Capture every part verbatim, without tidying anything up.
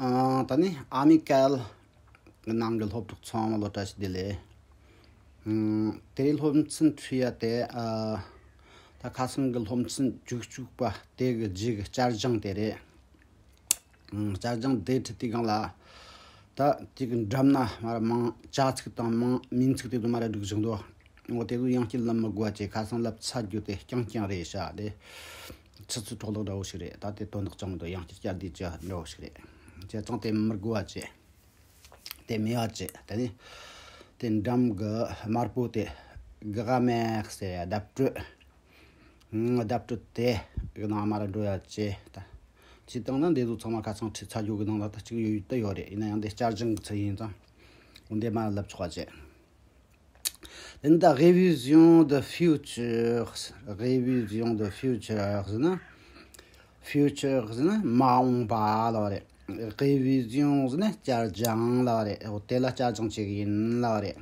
ཨ། ད་ནི་ཨ་མི་ཀལ་གི་ནང་གི་སློབ་ཕྲུག་ཚང་མ་ལོ་བཀྲ་ཤིས་བདེ་ལེགས། ཨ། དེ་རིང་སློབ་ཚན་ཁྲིད་ཡ་དེ། ཨ། ད་ཁ་སང་གི་སློབ་ཚན་བཅུ་གཅིག་པ་དེ་གི་རྗེས་ཀྱི་བསྐྱར་སྦྱོང་དེ་རེད། ཨ། བསྐྱར་སྦྱོང་དེ་ཁྲིད་དུས་སྒང་ལ། ད་དེ་གི་འགྲམ་ན་མར་མིང་བྱ་ཚིག་དང་མིང་མིང་ཚིག་དེ་ཚོ་མར་སྒྲིག་བཞག་འདུག་འོ། དེ་ཚོ་དབྱངས་ཅན་ལབ་མི་དགོས་པ་བྱས། ཁ་སང་ལབ་ཚར་རྒྱུ་དེ་རྐྱང་རྐྱང་རེད་ཤག་དེ་ཆུ་ཚོད་འཕྲོ་བརླག་འདྲ་བོ་ཞིག་རེད། ད་དེ་དོན་དག་ཅང་མི་འདུག་དབྱངས་ཅན་བསྐྱར་ཟློས་བྱས་འདྲ་བོ་ཞིག་རེད། བྱས་ཙང་དེ་མི་དགོས་པ་བྱས། དེ་མེད་པ་བྱས། དེ་ནས་དེ་འགྲམ་གི་དམར་པོ་དེ་གི་ག་མེག་ཟེར་ཡ་བརྡ་སྤྲོད། ཨང་། བརྡ་སྤྲོད་དེ་གི་ནང་མར་འགྲོ་ཡ་བྱས། ད་ཅི་བཏང་ན་འདི་ཚོ་ཚང་མ་ཁ་སང་ཁྲིད་ཚར་རྒྱུ་གི་ནང་ལ་ད་གཅིག་ཡོད་ཡོད་ད་ཡོད་རེད། ཡིན་ན་ཡང་འདི་བསྐྱར་སྦྱོང་གི་ཚུལ་ཡིན་ཙང་། འོ། འདི་མར་ལབ་ཆོག་པ་བྱས། དེ་ནི་ད་révision de futur། Révision de futur ཟེར་ན། futur ཟེར་ན་མ་འོངས་པ་ལབ་རེད། révision ཟེར་ན་བསྐྱར་སྦྱོང་ལབ་རེད། འོ། དེ་ལ་བསྐྱར་སྦྱོང་བྱེད་གི་ཡིན་ལབ་རེད།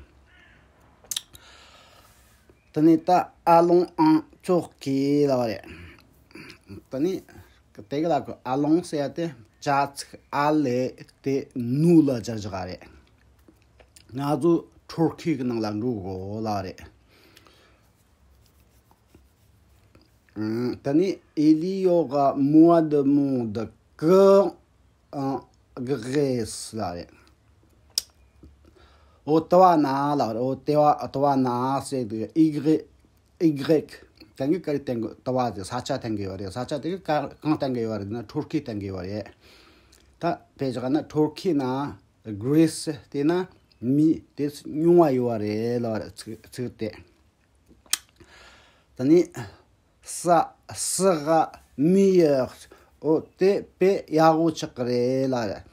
དེ་ནས་ད་allons en Turquie ལབ་རེད། དེ་ནས་དེ་གི་ལ་གི་allons ཟེར་ཡ་དེ་བྱ་ཚིག་aller དེ་nous ལ་སྦྱར་བཞག་རེད། ང་ཚོ་ཐུར་ཁེ་གི་ནང་ལ་འགྲོ་དགོས་ལབ་རེད། ཨང་། དེ་ནས il y aura moins de monde que en Grèce ལབ་རེད། འོ། དེ་བས་ན་ལབ་རེད། འོ། དེ་བས། དེ་བས་ན་ཟེར་དུས་y y དེ་གི་ག་རེ་བསྟན་དགོས། དེ་བས་ཟེར་ས་ཆ་བསྟན་གི་ཡོད་རེད། ས་ཆ་དེ་གི་ག་གང་བསྟན་གི་ཡོད་རེད་ན་ཐུར་ཁེ་བསྟན་གི་ཡོད་རེད། ད་དཔེ་བཞག་ན་ཐུར་ཁེ་ན་Grèce དེ་ན་མི་དེ་ཉུང་བ་ཡོད་རེད་ལབ་རེད། ཚིག་ཚིག་དེ། དེ་ནས ça sera meilleur འོ། དེ་དཔེ་ཡག་པོ་ཆགས་ཀྱི་རེད་ལབ་རེད།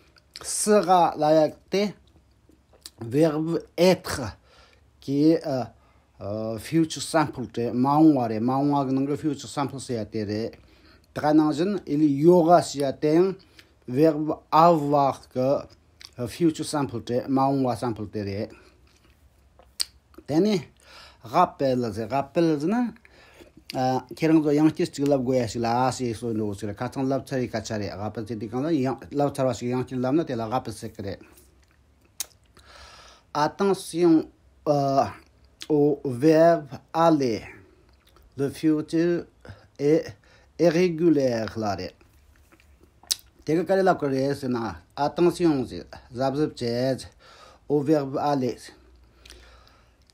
sera ལབ་ཡ་དེ་verbe être གི་ཨ་ཨ་future simple དེ་མ་འོངས་པ་རེད། མ་འོངས་པ་གི་ནང་གི་future simple ཟེར་ཡ་དེ་རེད། དེ་ག་ནང་བཞིན il y aura ཟེར་ཡ་དེ་ཡང་verbe avoir གི་future simple དེ་མ་འོངས་པ་simple དེ་རེད། དེ་ནས་rappel ཟེར། rappel ཟེར་ན། ཨ། ཁྱེད་རང་ཚོ་དབྱངས་ཅན་གཅིག་ལབ་དགོས་ཡ་ཞིག་ལ་ཞེས་གསུངས་འདུག་ཟེར། ཁ་སང་ལབ་ཚར་བའི་སྐད་ཆ་རེད། rappel ཟེར་དུས་སྒང་ལ་ཡང་ལབ་ཚར་བ་ཞིག་དབྱངས་ཅན་ལབ་ན་དེ་ལ་rappel ཟེར་གི་རེད། Attention, euh, au verbe aller. Le futur est irrégulier ལབ་རེད། དེ་གི་ག་རེ་ལབ་གི་རེད་ཟེར་ན། attention ཟེར། གཟབ་གཟབ་བྱེད། au verbe aller ཟེར།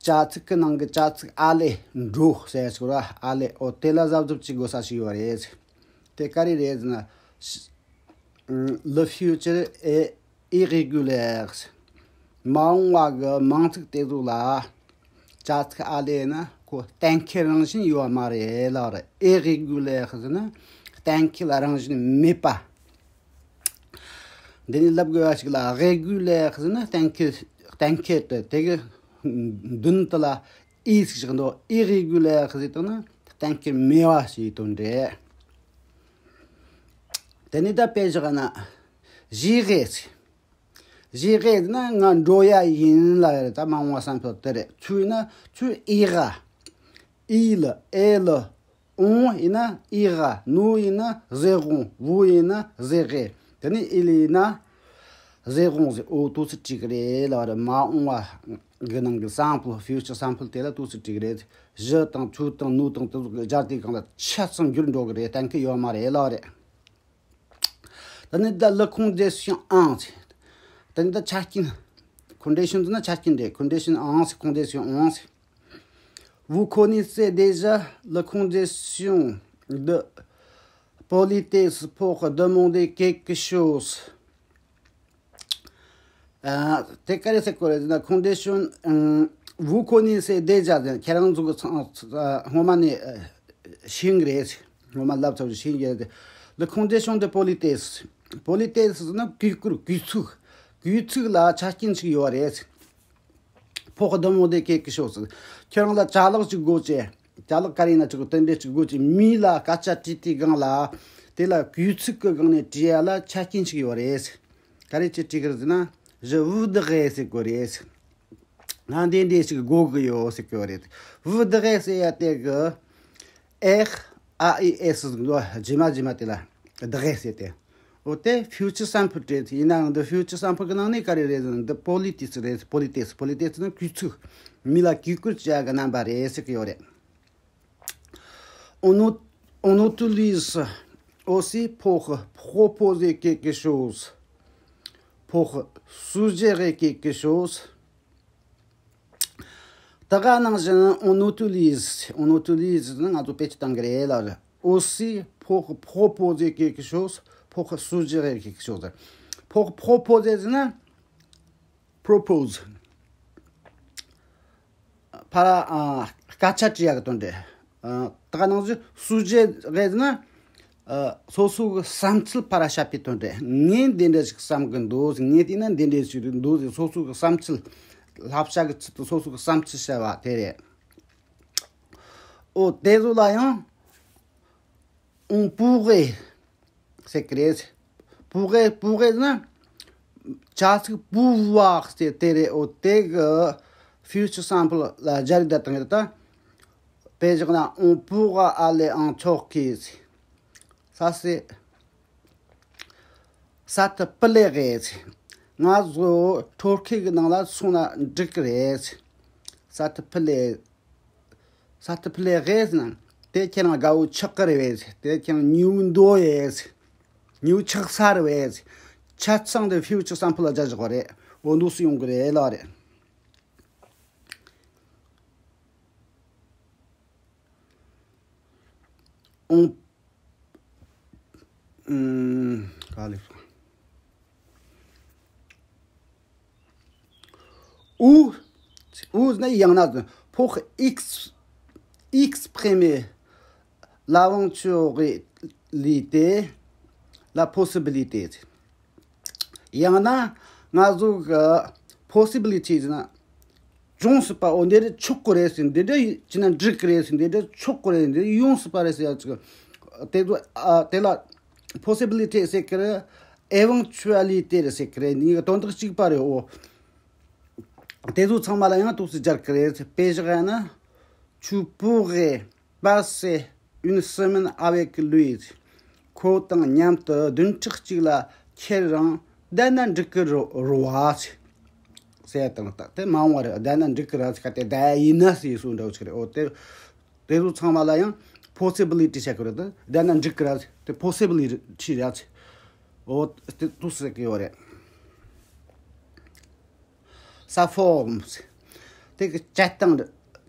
བྱ་ཚིག་གི་ནང་གི་བྱ་ཚིག་aller འགྲོ་ཟེར་ཞིག་ར། aller འོ། དེ་ལ་གཟབ་གཟབ་བྱེད་དགོས་ས་ཞིག་ཡོད་རེད་ཟེར། དེ་ག་རེ་རེད་ཟེར་ན། Le futur est irrégulier ཟེར། མ་འོངས་པ་གི་མིང་ཚིག་དེ་ཚོ་ལ་བྱ་ཚིག་aller ན་ཁོ་གཏན་འཁེལ་རང་བཞིན་ཡོད་མ་རེད་ལབ་རེད། irrégulier ཟེར་ན་གཏན་འཁེལ་རང་བཞིན་མེད་པ། འདི་ནས་ལབ་དགོས་པ་ཞིག་ལ་régulier ཟེར་ན་གཏན་འཁེལ། གཏན་འཁེལ་དུ་དེ་གི་མདུན་དུ་ལ་ཨི་ཟིག་བཞག་འདུག irrégulier ཟེར་དུས་ན་གཏན་འཁེལ་མེད་པ་ཞིག་དོན་རེད། དེ་ནས་ད་དཔེ་བཞག་ན། j'irai ཟེར། j'irai ཟེར་ན་ང་འགྲོ་ཡ་ཡིན་ལབ་ཡ་རེད། ད་མ་འོངས་པ་བསམ་ཚུལ་དེ་རེད། tu ཡིན་ན་tu iras, il, elle, on ཡིན་ན ira, nous ཡིན་ན irons, vous ཡིན་ན irez དེ་ནས il ཡིན་ན irons ཟེར། འོ། དུས་ཚོད་བྲིས་གི་རེད་ལབ་རེད། མ་འོངས་པ་གི་ནང་གི་simple, future simple དེ་ལ་དུས་ཚོད་བྲིས་གི་རེད། je དང་tu དང-nous དང་དེ་ཚོ་སྦྱར་དུས་སྒང་ལ་ཆ་ཚང་འགྱུར་འགྲོ་གི་རེད། གཏན་འཁེལ་ཡོད་མ་རེད་ལབ་རེད། ད་ནི་ད་la condition un ཟེར། ད་ནི་ད་ཆ་རྐྱེན། condition ཟེར་ན་ཆ་རྐྱེན་རེད། condition un ཟེར། condition un ཟེར། Vous connaissez déjà la condition de politesse pour demander quelque chose. ཨ། དེ་ག་རེ་ཟེར་གོ་རེད་ཟེར་ན། condition un vous connaissez déjà ཟེར། ཁྱེད་རང་ཚོ་གི་ཚང་ཨ་སྔོན་མ་ནས་ཨ་ཤེས་ཀྱི་རེད། སྔོན་མ་ལབ་ཚར་བ་ཤེས་ཀྱི་རེད། la condition de politesse. politesse ཟེར་ན་གུས་བཀུར། གུས་ཚུགས། གུས་ཚུགས་ལ་ཆ་རྐྱེན་ཞིག་ཡོད་རེད། pour demander quelque chose. ཁྱེད་རང་ལ་ཅ་ལག་ཅིག་དགོས་ཅེས། ཅ་ལག་ག་རེ་ཡིན་ན་ཅིག་དེ་འདྲས་ཅིག་དགོས་ཅེས་མི་ལ་སྐད་ཆ་དྲིས་དུས་སྒང་ལ། དེ་ལ་གུས་ཚུགས་ཀྱི་སྒང་ནས་དྲིས་ཡ་ལ་ཆ་རྐྱེན་ཞིག་ཡོད་རེད། ག་རེ་ཅིག་དྲིས་ཀྱི་རེད་ཟེར་ན། je voudrais ཟེར་དགོས་རེད། ང་འདི་འདྲས་ཞིག་དགོས་ཀྱི་ཡོད་ཟེར་གྱི་ཡོད་རེད། voudrais ཟེར་ཡ་དེ་གི་R A I S ཟེར་གྱི་འདུག་རྗེས་མ་རྗེས་མ་དེ་ལ་drais ཟེར་ཏེ། འོ་དེ་future simple རེད། ཡིན་ནའང་འདི་future simple གི་ནང་ནས་ག་རེ་རེད་ཟེར་ན། འདི་politesse རེད། politesse politesse ནི་གུས་ཚིག་མི་ལ་གུས་བཀུར་བྱ་གི་རྣམ་པ་རེད་ཟེར་གི་ཡོད་རེད། On, ut- on utilise aussi pour proposer quelque chose, pour suggérer quelque chose. ད་ག་ནང་བཞིན on utilise, on utilise ནི་ང་ཚོ་དཔེ་ཆ་བཏང་གི་རེད་ལ། Aussi pour proposer quelque chose, pour suggérer quelque chose. Pour proposer ཟེར་ན། propose. ཕར་ཨ་སྐད་ཆ་དྲི་ཡག་གི་དོན་དེ། ཨ་ད་ག་ནང་བཞིན་suggérer ཟེར་ན། ཨ་སོ་སོ་གི་བསམ་ཚུལ་ཕར་བཤད་པའི་དོན་དེ། ངས་འདི་འདྲ་ཞིག་བསམ་གི་འདུག་ངས་བལྟས་ན་འདི་འདྲ་ཞིག་འདུག་ཟེར། སོ་སོ་གི་བསམ་ཚུལ། བསླབ་བྱ་གི་ཚུལ་དུ་སོ་སོ་གི་བསམ་ཚུལ་བཤད་པ་དེ་རེད། འོ་དེ་ཚོ་ལ་ཡང་on pourrait ཟེར་གི་རེད། pourrait, pourrait ཟེར་ན་བྱ་ཚིག་pouvoir ཟེར་དེ་རེད། འོ་དེ་གི་future simple ལ་སྦྱར་ཡིག་བཏང་གི་རེད། ད་དཔེ་བཞག་ན on pourra aller en Turquie. Ça c'est, ça te plairait. ང་ཚོ་ཐོར་ཁེ་གི་ནང་ལ་སོང་ན་འགྲིག་གི་རེད། Ça te plairait. Ça te plairait ཟེར་ན། དེ་ཁྱེད་རང་དགའ་བོ་ཆགས་ཀྱི་རེད་པས། དེ་ཁྱེད་རང་ཉེ་བོ་འདོད་ཡས། ཉེ་བོ་ཆགས་ས་རེད་པས། ཆ་ཚང་དེ་future simple ལ་སྦྱར་བཞག་པ་རེད། འོ་འདུག་སེ་ཡོང་གི་རེད་ལ་རེད། On- ཨུམ། ག་ལེར། Ou, ou ཟེར་ན་ཡང་ན། pour ex- exprimer l'éventualité, la possibilité. ཡང་ན་ང་ཚོ་གི་possibility ཟེར་ན། འབྱུང་སྲིད་པ། འོ་འདི་འདྲ་ཆོག་གི་རེད་ཟེར། འདི་འདྲ་བྱས་ན་འགྲིག་གི་རེད་ཟེར། འདི་འདྲ་ཆོག་གི་རེད། འདི་ཡོང་སྲིད་པ་རེད་ཟེར་ཡ་ཅིག་དེ་ཚོ་ཨ་དེ་ལ་possibility ཟེར་གི་རེད། Éventualité རེད་ཟེར་གི་རེད། འདི་གཉིས་ཀ་དོན་དག་གཅིག་པ་རེད། འོ་དེ་ཚོ་ཚང་མ་ལ་ཡང་འདུག་སེ་སྦྱར་གི་རེད། དཔེ་བཞག་ཡ་ན། Tu pourrais passer une semaine avec lui. ཁོ་དང་མཉམ་དུ་བདུན་ཕྲག་གཅིག་ལ་ཁྱེད་རང་བསྡད་ན་འགྲིག་གི་རེད་པ་ཟེར་ཡ་དང་། ད་དེ་མ་འོངས་པ་རེད། བསྡད་ན་འགྲིག་གི་རེད་ཟེར་ག་དེ་བསྡད་ཡིན་ན་ཟེར་སུ་འདྲ་བོ་ཅིག་རེད། འོ་དེ་དེ་ཚོ་ཚང་མ་ལ་ཡང་possibility བྱ་གི་རེད། ད་བསྡད་ན་འགྲིག་གི་རེད། དེ་possibility རེད། འོ་དེ་འདུག་སེ་ཟེར་གི་ཡོད་རེད། Sa forme. དེ་གི་བྱེད་སྟངས་རེད།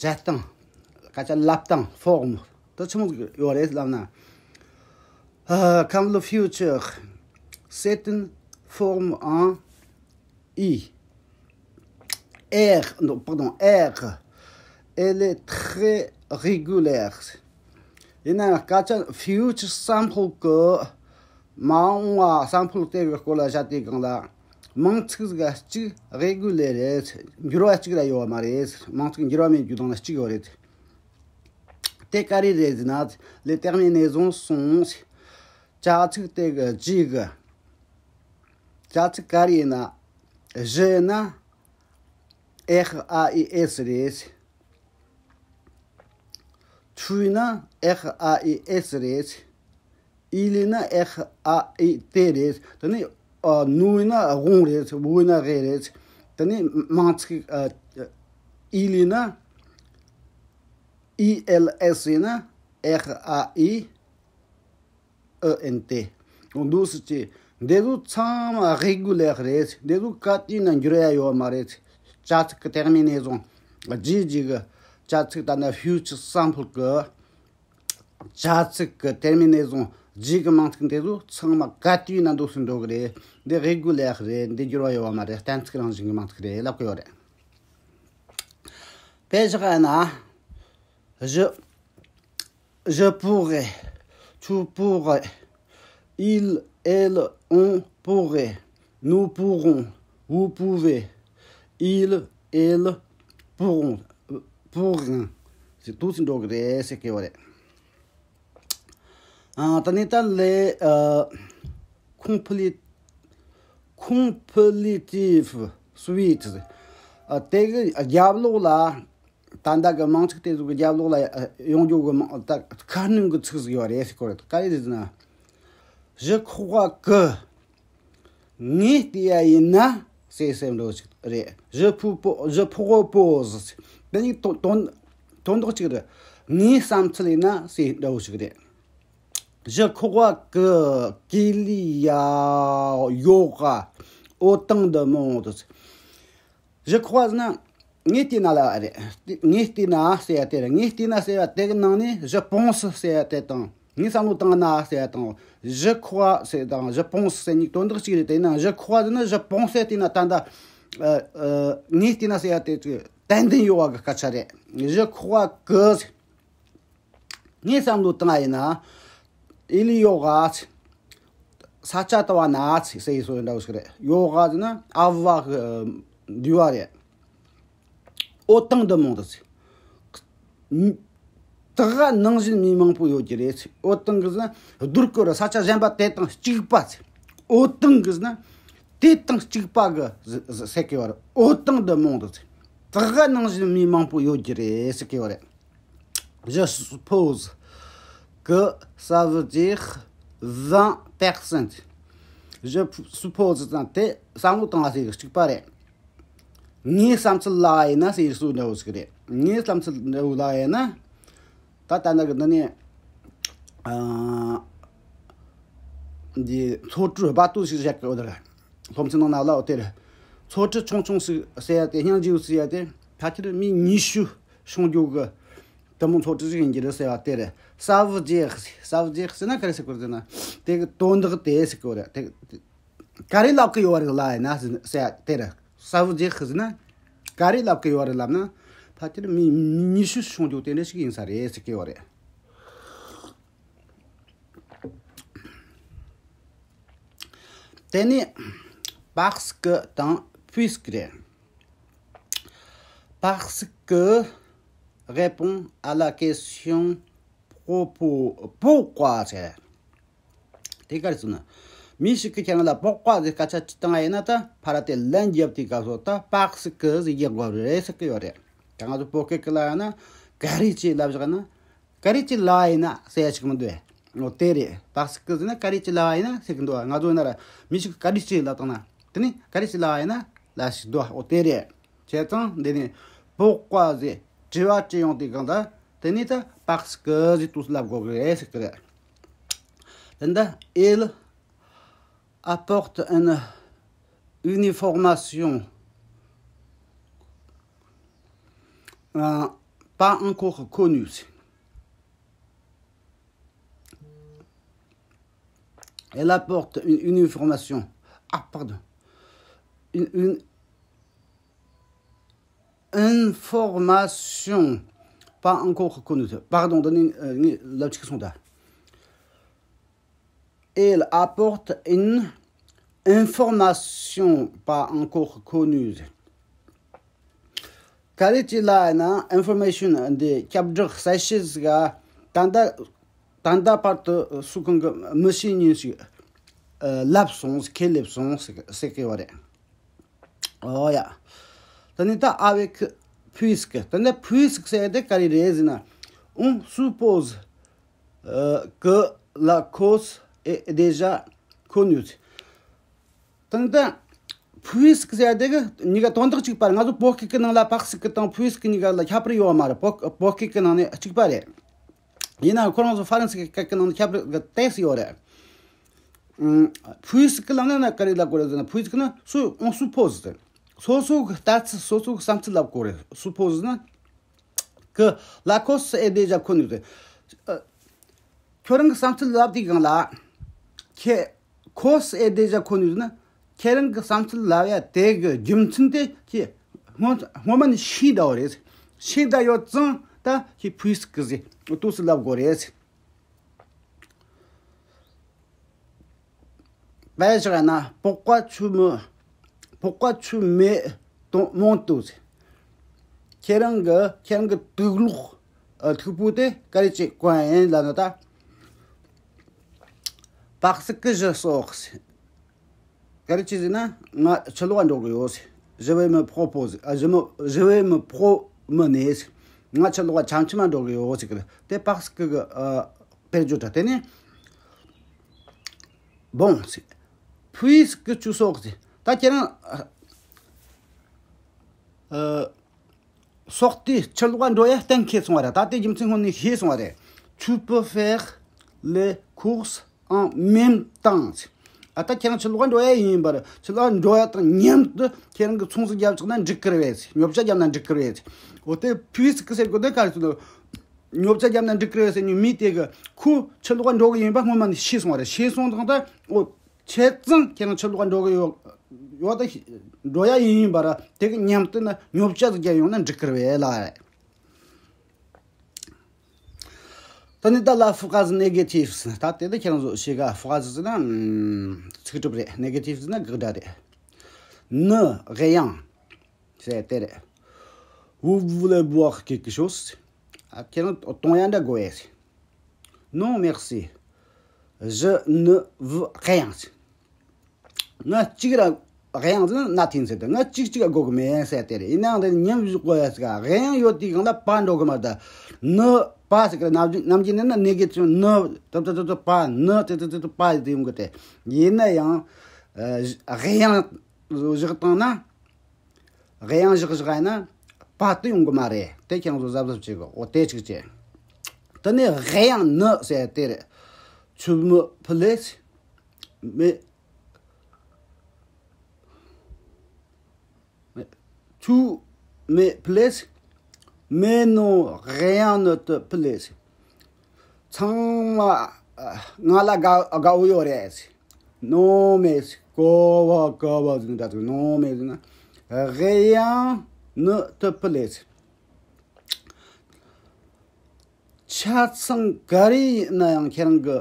བྱེད་སྟངས། སྐད་ཆ་ལབ་སྟངས། Forme དེ་ཆི་མོ་ཟིག་ཡོད་རེད་ལབ་ན། ཨ། Comme le futur, c'est une forme en I. Er, non, pardon, er. Elle est très régulière. ཡིན་ན་སྐད་ཆ་future simple གི་མ་འོངས་པ་simple དེ་གི་སྐོར་ལ་བཤད་དུས་སྒང་ལ། མིང་ཚིག་གཅིག་རེ་གུ་ལེ་རེད། འགྱུར་བ་གཅིག་ར་ཡོད་མ་རེད། མིང་ཚིག་འགྱུར་བ་མེད་རྒྱུ་དང་གཅིག་ཡོད་རེད། དེ་ག་རེ་རེད་ཟེར་ན། Les terminaisons sont བྱ་ཚིག་དེ་གི་རྗེས་གི་བྱ་ཚིག་ག་རེ་ཡིན་ན། Je ཡིན་ན་F A I S རེད། Tu ཡིན་ན་F A I S རེད། Il ཡིན་ན F A I T རེད། དེ་ནས་ཨ། Nous ཡིན་ན vous རེད། Vous ཡིན་ན vous རེད། དེ་ནས་མིང་ཚིག་ཨ། Il ཡིན་ན། E L S ཡིན་ན་F A I E N T འདུག་སེ་བྱས། འདི་ཚོ་ཚང་མ་རེ་གུ་ལེ་རེད། འདི་ཚོ་ག་དུས་ན་འགྱུར་ཡ་ཡོད་མ་རེད། བྱ་ཚིག་གི་terminaison རྗེས་རྗེས་གི་བྱ་ཚིག་ད་ནི་future simple གི་བྱ་ཚིག་གི་terminaison རྗེས་གི་མིང་ཚིག་འདི་ཚོ་ཚང་མ་ག་དུས་ན་འདུག་སེ་འགྲོ་གི་རེད། འདི་རེ་གུ་ལེ་རེད། འདི་འགྱུར་བ་ཡོད་མ་རེད། གཏན་ཚིགས་རང་བཞིན་གི་མིང་ཚིག་རེད་ལབ་གི་ཡོད་རེད། དཔེ་བཞག་ན། Je, je pourrais, tu pourrais, il, elle, on pourrait, nous pourrons, vous pouvez, ils, elles pourront, pourront ཟེར་འདུག་སེ་འགྲོ་གི་རེད་ཟེར་གི་ཡོད་རེད། ཨ། ད་ནི་ད་ལས་ཨ། compli- complétif suite ཨ། དེ་གི་རྒྱབ་ལོགས་ལ། ད་ལྟ་གི་མིང་ཚིག་དེ་ཚོ་གི་རྒྱབ་ལོགས་ལ་ཡོང་རྒྱུ་གི་མིང་ད་ཁ་སྣོན་གི་ཚིག་ཟིག་ཡོད་རེད་ཟེར་གོ་རེད། ག་རེ་རེད་ཟེར་ན། Je crois que ངས་བལྟས་ཡ་ཡིན་ན་ཟེར་སེམས་འགྲོ་ཞིག་རེད། Je propose, je propose དེ་ནི་དོན་དོན་དོན་དག་ཅིག་རེད། ངའི་བསམ་ཚུལ་ཡིན་ན་ཟེར་འདྲ་བོ་ཞིག་རེད། Je crois que qu'il y aura autant de monde. Je crois ཟེར་ན་ངས་བལྟས་ན་ལ་རེད། ངས་བལྟས་ན་ཟེར་ཡ་དེ་རེད། ངས་བལྟས་ན་ཟེར་ཡ་དེ་གི་ནང་ནས་je pense ཟེར་ཡ་དེ་དང་། ངས་བསམ་བློ་བཏང་ན་ཟེར་ཡ་དང་། Je crois ཟེར་དང་je pense ཟེར་གཉིས་དོན་དག་གཅིག་རེད། དེ་ཡིན་ན་je crois ཟེར་ན་je pense ཟེར་བལྟས་ན་ད་ལྟ་ཨ་ཨ་ངས་བལྟས་ན་ཟེར་ཡ་དེ་ཏན་ཏན་ཡོད་པ་གི་སྐད་ཆ་རེད། Je crois que ཟེར། ངས་བསམ་བློ་བཏང་ཡིན་ན། Il y aura ས་ཆ་དུ་བ་ན་ཟེར་ཡི་སོ་འདྲ་བོ་ཞིག་རེད། Y aura ཟེར་ན་avoir འདུས་པ་རེད། Autant de monde ཟེར། དེ་ག་ནང་བཞིན་མི་མང་པོ་ཡོད་ཀྱི་རེད་ཟེར། Autant གི་ཟེར་ན་བསྡུར་དགོས་རེད། ས་ཆ་གཞན་པ་དེ་དང་གཅིག་པ་ཟེར། Autant གི་ཟེར་ན་དེ་དང་གཅིག་པ་གི་ཟེར་གི་བ་རེད། Autant de monde ཟེར། དེ་ག་ནང་བཞིན་མི་མང་པོ་ཡོད་ཀྱི་རེད་ཟེར་གི་བ་རེད། Je suppose que ça veut dire vingt personnes. Je suppose ཙང་དེ་བསམ་བློ་བཏང་བ་ཟེར་གཅིག་པ་རེད། ངའི་བསམ་ཚུལ་ལ་ཡིན་ན་ཟེར་སུ་འདྲ་བོ་ཞིག་རེད། ངའི་བསམ་ཚུལ་འདྲ་བོ་ལ་ཡིན་ན། ད་ལྟ་ན་གི་འདི་ནས་ཨ་འདི་ཚོ་གྲུ་རྦད་དེ་ཞིག་བཞག་གི་འོ་དེ་རེད། སློབ་ཚན་ནང་ན་ལ་འོ་དེ་རེད། ཚོ་གྲུ་ཆུང་ཆུང་ཞིག་ཟེར་ཡ་དེ་སྙིང་རྗེ་ཟེར་ཡ་དེ་ཕལ་ཆེར་མི་ཉི་ཤུ་སོང་རྒྱུ་གི་དེ་མོ་ཚོ་གྲུ་ཞིག་ཡིན་གྱི་རེད་ཟེར་བ་དེ་རེད། Ça veut dire, ça veut dire ཟེར་ན་ག་རེ་ཟེར་དགོས་རེད་ཟེར་ན། དེ་གི་དོན་དག་དེ་ཟེར་དགོས་རེད། དེ་ག་རེ་ལབ་གི་ཡོད་རེད་ལ་ཡིན་ན་ཟེར་ཡ་དེ་རེད། Ça veut dire ཟེར་ན་ག་རེ་ལབ་གི་ཡོད་རེད་ལབ་ན། ཕལ་ཆེར་མི་ཉི་ཤུ་སོང་རྒྱུ་དེ་འདྲ་ཞིག་ཡིན་ས་རེད་ཟེར་གི་ཡོད་རེད། དེ་ནས་parce que དང་puisque རེད། Parce que répond à la question propos, pourquoi ཟེར། དེ་ག་རེ་ཟེར་ན། མི་ཞིག་གིས་ཁྱེད་རང་ལ་pourquoi ཟེར་སྐད་ཆ་ཅིག་བཏང་བ་ཡིན་ན། ད་ཕར་དེ་ལན་རྒྱབ་དུས་སྐབས་སུ་ད་parce que ཟེར་རྒྱག་དགོས་རེད་ཟེར་གི་ཡོད་རེད། ད་ང་ཚོ་བོད་སྐད་ཀྱི་ལ་ཡིན་ན་ག་རེ་ཅིག་ལབ་བཞག་ན། ག་རེ་ཅིག་ལ་ཡིན་ན་ཟེར་ཡ་ཞིག་མི་འདུག་ཨེ། འོ་དེ་རེད། parce que ཟེར་ན་ག་རེ་ཅིག་ལ་ཡིན་ན་ཟེར་གི་འདུག་ང་ཚོ་ཡིན་ན་ར་མི་ཞིག་གིས་ག་རེ་ཅིག་ལབ་བཏང་ན། དེ་ནི་ག་རེ་ཅིག་ལ་ཡིན་ན་ལབ་ཞིག་འདུག་འོ་དེ་རེད། བྱས་ཙང་འདི་ནི་pourquoi ཟེར་དྲི་བ་དྲིས་ཡོང་དུས་སྒང་ལ་དེ་ནི་ད་parce que ཟེར་དུས་སུ་ལབ་དགོས་གི་རེད་ཟེར་གི་རེད། དེ་འདི་il apporte une uniformation, euh, pas encore connue. Elle apporte une, une information. Ah, pardon. Une, une information pas encore connue. Pardon, donne une, euh, une, la petite sonde. Elle apporte une information pas encore connue. ག་རེ་ཅིག་ལ་ཡིན་ན་information འདི་ཁྱབ་བསྒྲགས་གསལ་བཤད་ཟིག་ག་ད་ལྟ་ད་ལྟ་བར་དུ་སུ་གང་གི་མི་ཤེས་མཁན་ཞིག་ལབ་སོང་ཁས་ལེབ་སོང་ཟེར་གི་ཡོད་རེད། ཨོ་ཡ། ད་ནི་ད་avec puisque ད་ནི་puisque ཟེར་དེ་ག་རེ་རེད་ཟེར་ན། On suppose que la cause est déjà connue. ད་ནི་ད་puisque ཟེར་དེ་གི་གཉིས་ཀ་དོན་དག་གཅིག་པ་རེད། ང་ཚོ་བོད་སྐད་ཀྱི་ནང་ལ་parce que དང་puisque གཉིས་ཀ་ལ་ཁྱད་པར་ཡོད་མ་རེད། བོད་བོད་སྐད་ཀྱི་ནང་ནས་གཅིག་པ་རེད། ཡིན་ནའང་ཁོ་རང་ཚོ་ཧྥ་རན་སི་སྐད་ཀྱི་ནང་ནས་ཁྱད་པར་གི་ཏོག་ཙམ་ཡོད་རེད། ཨུམ། puisque ལབ་ན་ན་ག་རེ་ལབ་དགོས་རེད་ཟེར་ན། puisque ན་སུ་on suppose ཟེར། སོ་སོ་གི་ལྟ་ཚུལ་སོ་སོ་གི་བསམ་ཚུལ་ལབ་དགོས་རེད། suppose ན་que la cause est déjà connue ཟེར། ཨ། ཁྱོད་རང་གི་བསམ་ཚུལ་ལབ་དུས་སྒང་ལ། ཁྱེད་cause est déjà connue ཟེར་ན། ཁྱེད་རང་གི་བསམ་ཚུལ་ལབ་ཡ་དེ་གི་རྒྱུ་མཚན་དེ་ཁྱེད་སྔོན་སྔོན་མ་ནས་ཤེས་བསྡད་ཡོད་རེད། ཤེས་བསྡད་ཡོད་ཙང་ད་ཁྱེད་puisque ཟེར་ཏོག་ཙམ་ལབ་དགོས་རེད། དཔེ་བཞག་ན། Pourquoi tu me, pourquoi tu me demandes ཟེར། ཁྱེད་རང་གི་ཁྱེད་རང་གི་དུག་ལོག་ཨ་མཐུག་པོ་དེ་ག་རེ་བྱེད་དགོས་ཡིན་ལབ་ན་ད། Parce que je sors ཟེར། ག་རེ་བྱེད་ཟེར་ན་ང་ཕྱི་ལོགས་འགྲོ་གི་ཡོད་ཟེར། Je vais me proposer, ཨ། je me, je vais me promener ཟེར། ང་ཕྱི་ལོགས་འཆམ་འཆམ་འགྲོ་གི་ཡོད་ཟེར་གི་རེད། དེ་parce que གི་ཨ་དཔེར་བརྗོད་རེད། དེ་ནས་ bon, c'est, puisque tu sors, c'est, ད་ཁྱེད་རང་ཨ་ཨ་སོག་དེ་ཕྱི་ལོགས་འགྲོ་ཡ་གཏན་འཁེལ་སོང་བ་རེད། ད་དེ་རྒྱུ་མཚན་སྔོན་ནས་ཤེས་སོང་བ་རེད། Tu peux faire les courses en même temps. ཨ་ད་ཁྱེད་རང་ཕྱི་ལོགས་འགྲོ་ཡ་ཡིན་པར་ཕྱི་ལོགས་འགྲོ་ཡ་དང་མཉམ་དུ་ཁྱེད་རང་གི་ཚོང་ཟོག་རྒྱབ་ཆོག་ན་འགྲིག་གི་རེད་པས། ཉོ་ཆ་རྒྱབ་ན་འགྲིག་གི་རེད་པས། འོ་དེ་puisque ཟེར་དགོས་དོན་ག་རེ་ཟེར་ན། ཉོ་ཆ་རྒྱབ་ན་འགྲིག་གི་རེད་ཟེར་ནས་མི་དེ་གི་ཁོ་ཕྱི་ལོགས་འགྲོ་གི་ཡིན་པ་སྔོན་མ་ནས་ཤེས་སོང་བ་རེད། ཤེས་སོང་དང་ད་འོ་བྱས་ཙང་ཁྱེད་རང་ཕྱི་ལོགས་འགྲོ་གི་ཡོད་ཡོད་ད་འགྲོ་ཡ་ཡིན་ཡིན་པ་ར། དེ་གི་མཉམ་དུ་ན་ཉོ་ཆ་ཟིག་རྒྱབ་ཡོང་ན་འགྲིག་གི་རེད་པས་ལ། ད་ནི་ད་la phrase négative ད་དེ་ད་ཁྱེད་རང་ཚོ་ཤེས་ག phrase ཟེར་ན་ཚིག་གྲུབ་རེད། négative ཟེར་ན་དགག་སྒྲ་རེད། Ne rien ཟེར་དེ་རེད། Vous voulez boire quelque chose? ཨ་ཁྱེད་རང་བཏུང་ཡ་འདྲ་དགོས་ཡས། Non merci, je ne veux rien. ང་གཅིག་ར་rien ཟེར་ན་nothing ཟེར་ཏེ། ང་གཅིག་གཅིག་དགོས་གི་མེད་ཟེར་དེ་རེད། ཡིན་ནའང་དེ་ཉམས་བཞག་དགོས་ཡ་ཟེར་ག་rien ཡོད་དུས་གང་ལ་pas འགྲོ་གི་མ་རེད། ད་ne pas ཟེར་གི་རེད། ནམ་རྒྱུན་ནམ་རྒྱུན་ནི་ན་négative ne དེ་དེ་དེ་དེ་pas ne དེ་དེ་དེ་དེ་pas དེ་ཡོང་གི་དེ། ཡིན་ན་ཡང་ཨ་rien བཞག་བཏང་ན། གཡང་བཞག་བཞག་ཡིན་ན་pas དེ་ཡོང་གི་མ་རེད། དེ་ཁྱེད་རང་ཚོ་གཟབ་གཟབ་བྱེད་དགོས། འོ་དེ་གཅིག་བྱས། དེ་ནས་གཡང་ནི་ཟེར་དེ་རེད། Tu me plais, mais, mais, tu me plais, mais non, rien ne te plaît. ཚང་མ་ང་ལ་དགའ་དགའ་བོ་ཡོད་རེད། Non mais གོ་བ་གོ་བ་ཟིན་ད་དུ non mais ཟིན་rien ne te plaît. ཆ་ཚང་ག་རེ་ཡིན་ན་ཡང་ཁྱེད་རང་གི་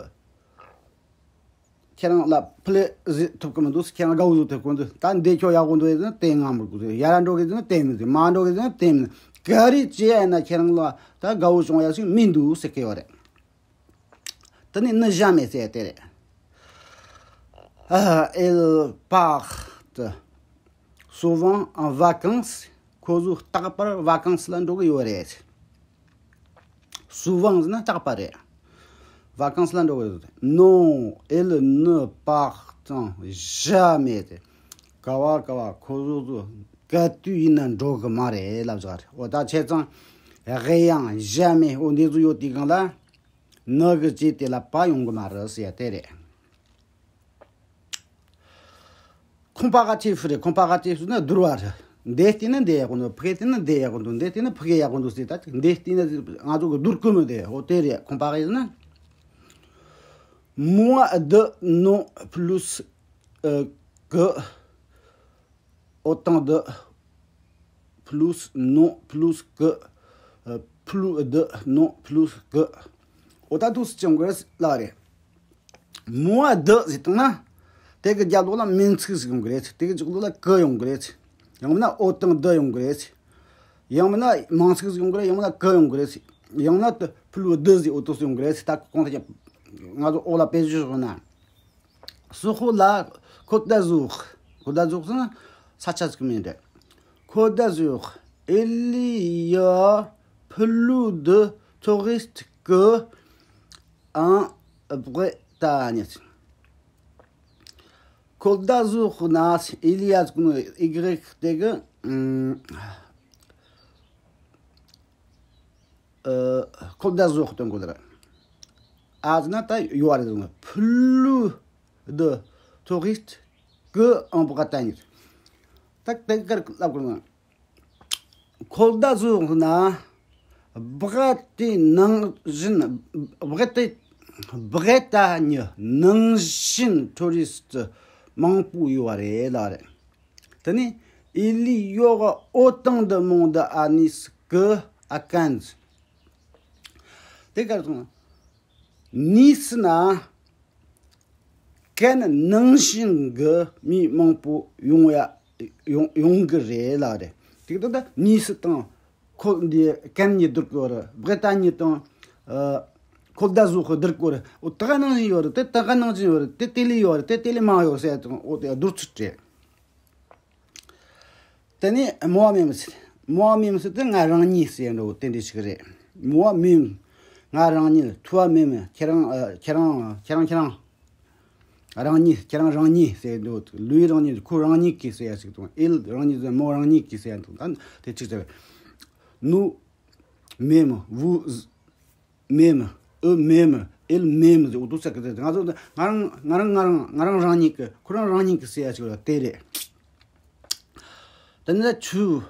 ཁྱེད་རང་ལ་plaisir ཐོབ་གི་མི་འདུག་ཁྱེད་རང་དགའ་བོ་ཐོབ་གི་མི་འདུག་ད་འདི་ཁྱོད་ཡག་པོ་འདུག་ཟེར་ན་དེ་ང་མི་དགོས། ཡར་འགྲོ་གི་ཟེར་ན་དེ་མི་འདུག་མར་འགྲོ་གི་ཟེར་ན་དེ་མི་འདུག་ག་རེ་བྱས་ཡིན་ན་ཁྱེད་རང་ལ་ད་དགའ་བོ་བྱུང་ཡ་ཞིག་མི་འདུག་ཟེར་གི་ཡོད་རེད། དེ་ནས ne jamais ཟེར་དེ་རེད། ཨ། Ils partent souvent en vacances. ཁོ་ཚོ་རྟག་པར་vacances ལ་འགྲོ་གི་ཡོད་རེད། Souvent ཟེར་ན་རྟག་པར་རེད། Vacances ལ་འགྲོ་གི་ཡོད་རེད། Non, ils ne partent jamais. ག་བ་ག་བ་ཁོ་ཚོ་ཚོ་ག་དུས་ཡིན་ན་འགྲོ་གི་མ་རེད་ལབ་ཟེར་བ་རེད། འོ་ད་བྱས་ཙང་གཡང་jamais འོ་འདི་ཚོ་ཡོད་དུས་གང་ལ། Ne གི་རྗེས་དེ་ལ་pas ཡོང་གི་མ་རེད་ཟེར་ཡ་དེ་རེད། Comparatif རེད། Comparatif ཟེར་ན་བསྡུར་བ་རེད། འདི་བལྟས་ན་འདི་ཡག་པོ་འདུག་ཕ་གི་བལྟས་ན་འདི་ཡག་པོ་འདུག་འདི་བལྟས་ན་ཕ་གི་ཡག་པོ་འདུག་ཟེར། ད་འདི་བལྟས་ན་ང་ཚོ་གི་བསྡུར་དགོས་མི་འདི་འོ་དེ་རེད། Comparer ཟེར་ན། Moins deux, non plus, euh, que, autant de, plus, non plus que, euh, plus de, non plus que. འོ་ད་འདུག་སེ་བྱུང་གི་རེད་ལ་རེད། Moins deux ཟེར་བཏང་ན། དེ་གི་རྒྱབ་ལོགས་ལ་མིང་ཚིག་ཟིག་ཡོང་གི་རེད། དེ་གི་མཇུག་ལོགས་ལ་que ཡོང་གི་རེད། ཡང་མིན་ན་autant de ཡོང་གི་རེད། ཡང་མིན་ན་མིང་ཚིག་ཟིག་ཡོང་གི་རེད། ཡང་མིན་ན་que ཡོང་གི་རེད། ཡང་ན་plus de ཟིག་འོ་འདུག་སེ་ཡོང་གི་རེད། ད་གོང་དུ་ང་ཚོ་འོག་ལ་དཔེ་བརྗོད་བྱུང་ན། Sur la Côte d'Azur. Côte d'Azur ཟེར་ན་ས་ཆ་ཟིག་མིང་རེད། Côte d'Azur, il y a plus de touristes que en Bretagne. Côte d'Azur ན་il y a ཟེར་གི་ནོ་y དེ་གི་ཨ། Côte d'Azur སྟོན་དགོས་རེད། ཨ་ཟེར་ན་ད་ཡོད་རེད་ཟེར་ན། Plus de touristes que en Bretagne. ད་དེ་གར་ལབ་དགོས་ན། Côte d'Azur ན་Bretagne ནང་བཞིན། Bretagne Bretagne ནང་བཞིན་tourist མང་པོ་ཡོད་རེད་ལ་རེད། དེ་ནས་il y aura autant de monde à Nice que à Cannes. དེ་གར་སོང་། Nice ན་Cannes ནང་བཞིན་གྱི་མི་མང་པོ་ཡོང་ཡ་ཡོང་ཡོང་གི་རེད་ལ་རེད། དེ་ད་ལྟ་Nice དང་ཁོ་འདི་Cannes གཉིས་བསྡུར་གི་ཡོད་རེད། Bretagne དང་ཨ་Côte d'Azur བསྡུར་གི་ཡོད་རེད། འོ་ད་ག་ནང་བཞིན་ཡོད་རེད། དེ་ད་ག་ནང་བཞིན་ཡོད་རེད། དེ་དེ་ལས་ཡོད་རེད། དེ་དེ་ལས་མང་ཡོད་ཟེར་དང་། འོ་དེ་བསྡུར་ཚུལ་རེད། དེ་ནས་moi-même ཟེར། Moi-même ཟེར་དེ་ང་རང་ཉིད་ཟེར་འགྲོ་དེ་འདྲ་ཞིག་རེད། Moi-même ང་རང་ཉིད། Toi-même ཁྱེད་རང་། ཨ། ཁྱེད་རང་ཁྱེད་རང་ཁྱེད་རང་། རང་ཉིད། ཁྱེད་རང་རང་ཉིད་ཟེར་འདུག་ལུའི་རང་ཉིད། ཁོ་རང་ཉིད་ཀྱིས་ཟེར་ཡ་ཞིག་དང་། ཨེལ་རང་ཉིད་ཟེར། མོ་རང་ཉིད་ཀྱིས་ཟེར་ཡ་འདུག་ད་དེ་གཅིག་ཟེར། nous mêmes, vous mêmes, eux mêmes, elles mêmes ཟེར་འདུག་ས་གི་ཟེར། ང་ཚོ་ང་རང་ང་རང་ང་རང་ང་རང་རང་ཉིད་ཀྱི། ཁོ་རང་རང་ཉིད་ཀྱིས་ཟེར་ཡ་ཞིག་ལ་དེ་རེད། དེ་ནས་tu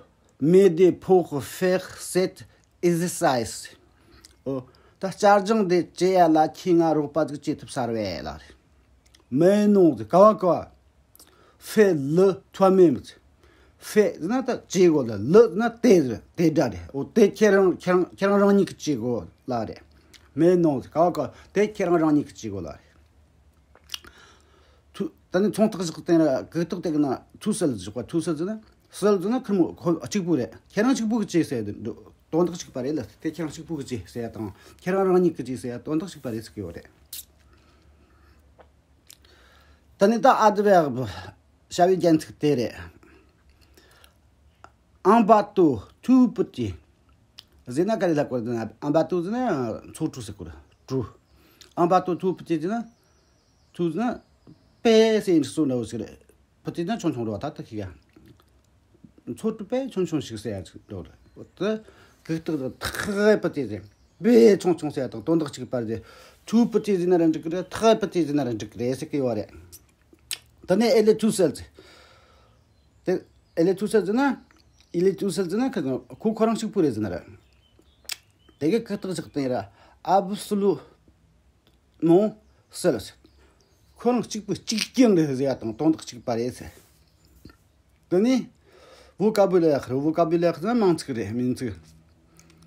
m'aides pour faire cet exercice. ཨོ། ད་བསྐྱར་སྦྱོང་དེ་བྱེད་ཡ་ལ་ཁྱེད་ང་རོགས་པ་ཟིག་བྱེད་ཐུབ་ས་རེད་ལ་རེད། Mais non ཟེར། ག་བ་ག་བ། Fais-le toi-même ཟེར། Fais ཟེར་ན་ད་བྱེད་དགོས་ལ། le ཟེར་ན་དེ་ཟེར། དེ་འདྲ་རེད། ཨོ། དེ་ཁྱེད་རང་ཁྱེད་རང་ཁྱེད་རང་རང་ཉིད་ཀྱིས་བྱེད་དགོས་ལ་རེད། Mais non ཟེར། ག་བ་ག་བ། དེ་ཁྱེད་རང་རང་ཉིད་ཀྱིས་བྱེད་དགོས་ལ་རེད། Tout ད་ནི་མཚུངས་རྟགས་བཞག་སྟེང་ར་གུག་རྟགས་དེ་གི་ན་tout seul ཟེར་བ། Tout seul ཟེར་ན། Seul ཟེར་ན་ཁེར་མོ། ཁོ་གཅིག་པུ་རེད། ཁྱེད་རང་གཅིག་པུ་གིས་བྱས་ཟེར་ཡ་དེ་དོན་དག་གཅིག་པ་རེད་ལ། དེ་ཁྱེད་རང་གཅིག་པུ་གིས་བྱས་ཟེར་ཡ་དང་། ཁྱེད་རང་རང་ཉིད་ཀྱིས་བྱས་ཟེར་ཡ་དོན་དག་གཅིག་པ་རེད་ཟེར་གི་ཡོད་རེད། ད་ནི་ད་adverbe བྱ་བའི་རྒྱན་ཚིག་དེ་རེད། Un bateau tout petit ཟེར་ན་ག་རེ་ལབ་དགོས་རེད་ན། Un bateau ཟེར་ན་མཚོ་གྲུ་ཟེར་གོ་རེད། གྲུ། Un bateau tout petit ཟེར་ན། Tout ཟེར་ན་petit ཟེར་ཡིན་སོ་འདྲ་བོ་ཟེར་རེད། Petit ན་ཆུང་ཆུང་རེད་བ། ད་ལྟ་ཁི་ག་མཚོ་གྲུ་དཔེ་ཆུང་ཆུང་ཞིག་ཟེར་ཡ་ཅིག་འདུག་རེད། འོ་དེ་གུག་རྟགས་དེ་très petit ཟེར། དཔེ་ཆུང་ཆུང་ཟེར་ཡ་དང་དོན་དག་གཅིག་པ་རེད། Tout petit ཟེར་ན་ར་འགྲིག་གི་རེད། Très petit ཟེར་ན་ར་འགྲིག་གི་རེད་ཟེར་གི་ཡོད་རེད། ད་ནས་elle est tout seule ཟེར། དེ་elle est tout seule ཟེར་ན། Il est tout seul ཟེར་ན་ཁ་ཁོ་ཁོ་རང་གཅིག་པུ་རེད་ཟེར་ན་ར། དེ་གི་གུག་རྟགས་བཞག་སྟེང་ར། Absolument seul ཟེར། ཁོ་རང་གཅིག་པུ་གཅིག་རྐྱང་རེད་ཟེར་ཡ་དང་དོན་དག་གཅིག་པ་རེད་ཟེར། དེ་ནས་vocabulaire། vocabulaire ཟེར་ན་མིང་ཚིག་རེད། མིང་ཚིག་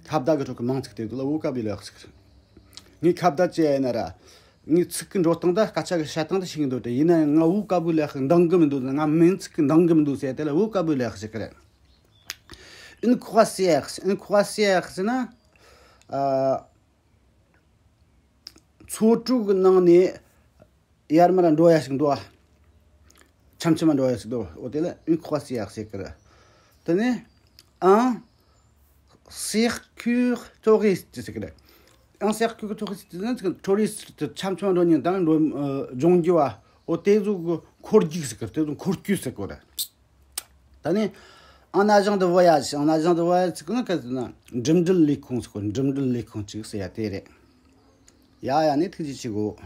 ཁ་བརྡ་གི་ཁྲོད་ཀྱི་མིང་ཚིག་དེ་ཚོ་ལ་vocabulaire ཟེར། ངས་ཁ་བརྡ་བྱས་ཡིན་ན་ར། ངས་ཚིག་གི་འགྲོ་སྟངས་དང་སྐད་ཆ་གི་བཤད་སྟངས་དེ་ཤེས་ཀྱི་འདུག་སྟེ། ཡིན་ན་ཡང་ང་vocabulaire འདང་གི་མི་འདུག་ང་མིང་ཚིག་གི་འདང་གི་མི་འདུག་ཟེར་དེ་ལ་vocabulaire ཟེར་གི་རེད། Une croisière། Une croisière ཟེར་ན། ཨ། མཚོ་གྲུ་གི་ནང་ནས་ཡར་མར་འགྲོ་ཡ་ཞིག་འདུག་ཨ། འཆམ་འཆམ་འགྲོ་ཡ་ཞིག་འདུག་འོ་དེ་ལ་une croisière ཟེར་གི་རེད། དེ་ནས་un circuit touristique ཟེར་གི་རེད། Un circuit touristique ཟེར་ན་touriste འཆམ་འཆམ་འགྲོ་མཁན་དང་འགྲོ། ཨ། ལྗོངས་རྒྱུ་བ། འོ་དེ་ཚོ་གི་འཁོར་རྒྱུག་ཟེར་གི་རེད། དེ་ཚོ་འཁོར་སྐྱོད་ཟེར་གི་རེད། ད་ནི་un agent de voyage། Un agent de voyage ཟེར་གི་ན་ག་ཟེར་ན་འགྲིམ་འགྲུལ་ལས་ཁུངས་ཟེར་གོ། འགྲིམ་འགྲུལ་ལས་ཁུངས་གཅིག་ཟེར་ཡ་དེ་རེད། ཡ་ཡ་ནི་ཐུགས་རྗེ་ཆེ་གོ།